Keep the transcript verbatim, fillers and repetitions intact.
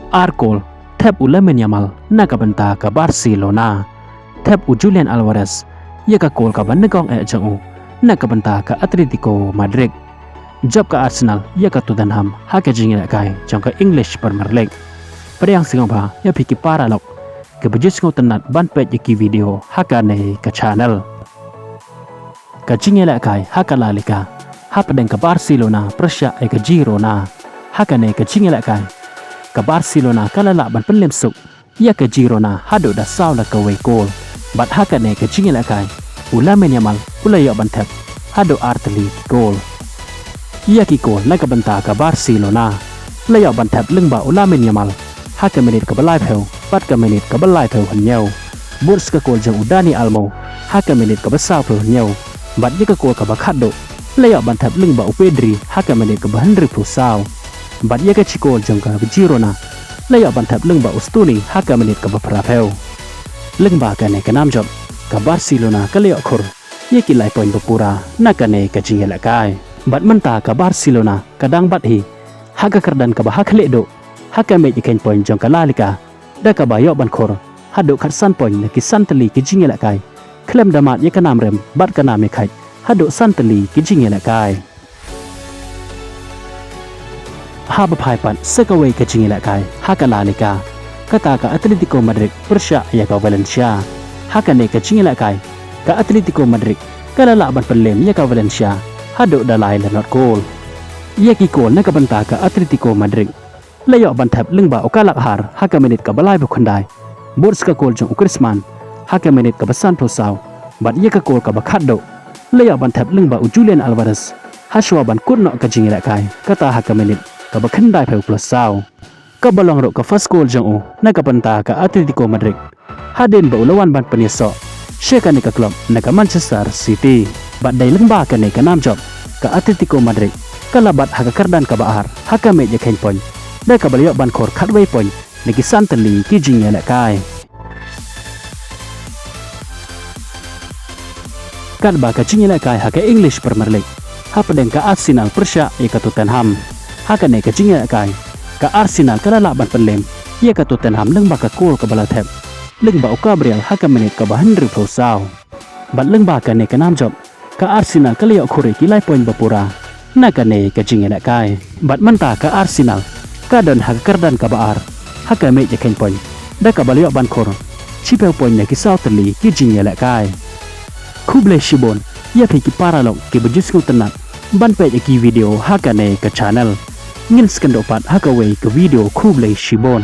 Ar kol, thep u Lamine Yamal na ka bynta ka Barcelona. Thep u Julian Alvarez ïa ka kol kaba nyngkong eh jong u na ka bynta ka Atletico Madrid. Jop ka Arsenal ïa ka Tottenham ha ka jingïalehkai jong ka English Premier League. Pdiang sngewbha ïa phi ki paralok kiba ju sngewtynnat ban peit ïa ki video ha kane ka channel. Ka jingïalehkai ha ka La Liga hapdeng ka Barcelona pyrshah ïa ka Girona. Ha kane ka jingïalehkai, ka Barcelona ka la lah ban pynlem suk ïa ka Girona haduh da saw la kawei kol. Bad ha kane ka jingïalehkai, u Lamine Yamal u la ïoh ban thep haduh ar tylli ki kol. Ïa ki kol na ka bynta ka Barcelona la ïoh ban thep lyngba u Lamine Yamal ha ka minit kaba laiphew bad ka minit kaba laiphew hynñiew. Bad sa ka kol jong u Dani Olmo ha ka minit kaba sawphew hynñiew. Bad ïa ka kol kaba khatduh la ïoh ban thep lyngba u Pedri ha ka minit kaba hynriewphew saw. Bad ïa ka shi kol jong ka Girona la ïoh ban thep lyngba u Stoney ha ka minit kaba phraphew. Lyngba kane ka nam jop, ka Barcelona ka la ïoh khur ïa ki lai point ba pura na kane ka jingïalehkai. Bad mynta ka Barcelona ka dang bat hi ha ka kyrdan kaba ha khlieh duh ha ka mei ïakheiñ point jong ka La Liga, da kaba ïoh ban khur haduh khatsan point na ki san tylli ki jingïalehkai, khlem da mad ïa ka nam rem bad ka nam ïakhaid haduh san tylli ki jingïalehkai. Haba phai pat sa kawei ka jingïalehkai ha ka La Liga, kata ka Atletico Madrid pyrshah ïa ka Valencia. Ha kane ka jingïalehkai, ka Atletico Madrid ka la lah ban pynlem ïa ka Valencia haduh da lai la nod kol. Ïa ki kol na ka bynta ka Atletico Madrid la ïoh ban thep lyngba u Carlos Har ha ka minit kaba laiphew khyndai. Bad sa ka kol jong u Griezmann ha ka minit kaba sanphew saw. Bad ïa ka kol kaba khatduh la ïoh ban thep lyngba u Julian Alvarez ha shuwa ban kut noh ka jingïalehkai, kata ha ka minit kaba khyndaiphew plus saw. Kaba long ruh ka first kol jong u na ka bynta ka Atletico Madrid hadien ba u la wan ban pynïasoh sha kane ka club na ka Manchester City. Bad dei lyngba kane ka nam jop, ka Atletico Madrid ka la bat ha ka kyrdan kaba ar ha ka mei ïakheiñ point, da kaba la ïoh ban khur khatwei point na ki san tylli ki jingïalehkai. Katba ka jingïalehkai ha ka English Premier League hapdeng ka Arsenal pyrshah ïa ka Tottenham. Ha kane ka jingïalehkai, ka Arsenal ka la lah ban pynlem ïa ka Tottenham lyngba ka kol kaba la thep lyngba u Gabriel ha ka minit kaba hynriewphew saw. Bad lyngba kane ka nam jop, ka Arsenal ka la ïoh khur ïa ki lai point ba pura na kane ka jingïalehkai. Bad mynta ka Arsenal ka don ha ka kyrdan kaba ar ha ka mei ïakheiñ point, da kaba la ïoh ban khur shiphew point na ki saw tylli ki jingïalehkai. Khublei shibun ïa phi ki paralok kiba ju sngewtynnat ban peit ïa ki video ha kane ka channel. Ngin sa ïakynduh pat ha kawei ka video, khublei shibun.